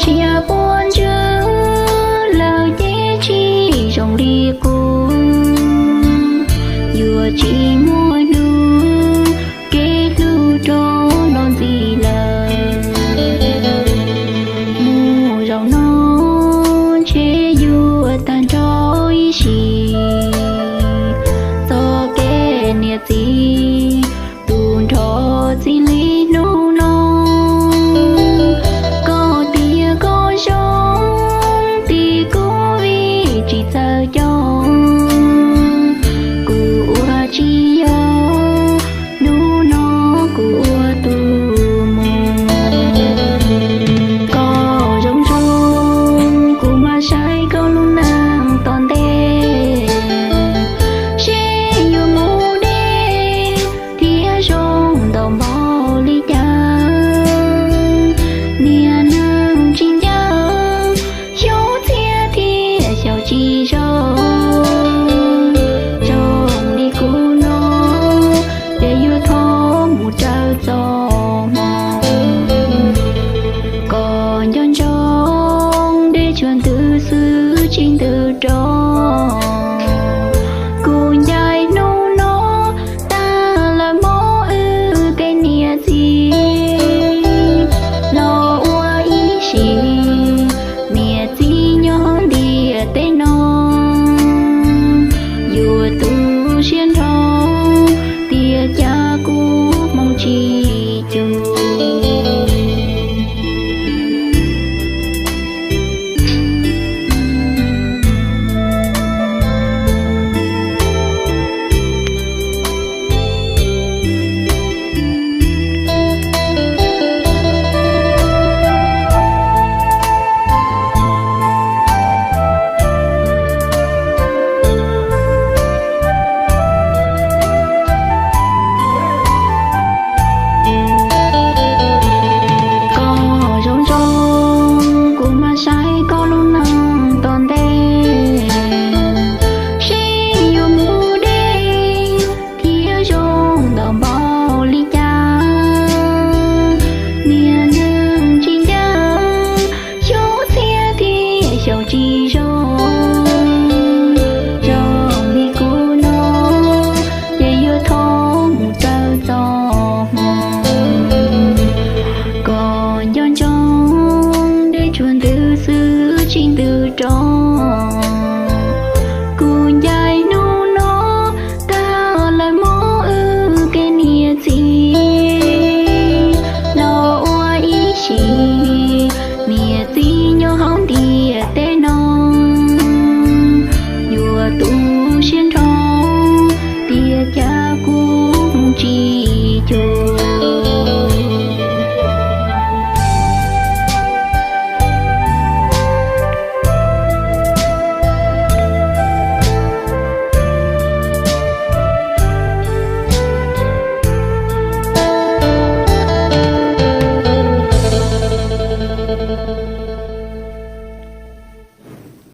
Tias puas ntswg lawm ces tsis zoo li qub, yuav tsis muaj hnub kev hlub rau los ntxiv lawm. Mus zaum no ntshe yuav tag nrho ib sim, txoj kev niam txiv tu nrho txij li hnub no. Koj tias koj zoo, tim kuv vim tsis txawj coj, kuv ua tsis yog, hnub no kuv ua tus mus. Koj zoo zoo, kuv mam saib koj lub neej tom ntej, seb yuav mus deb thiab zoo ntau npaum li cas. Niag neeg tsis ncaj, xyov txiaj thiab xyov tsis zoo, zoo li kuv no, ces yuav thov mus raws txoj hmoo. Koj nco ntsoov dej tshuav ntws xwb tsis ntws rov, kuv ncaim hnub no tag lawm hmov wb kev niam txiv, los ua ib sim niam txiv nyob ntiaj teb no. Yuav tu siab nrho, tiag cas kuv hmoov tsis cum. Koj zoo zoo, kuv mam saib koj lub neej tom ntej, seb yuav mus deb thiab zoo ntau npaum li cas. Niag neeg tsis ncaj, xyov txiaj thiab xyov tsis zoo, zoo li kuv no, ces yuav thov mus raws txoj hmoo. Koj nco ntsoov dej tshuav ntws xwb tsis ntws rov,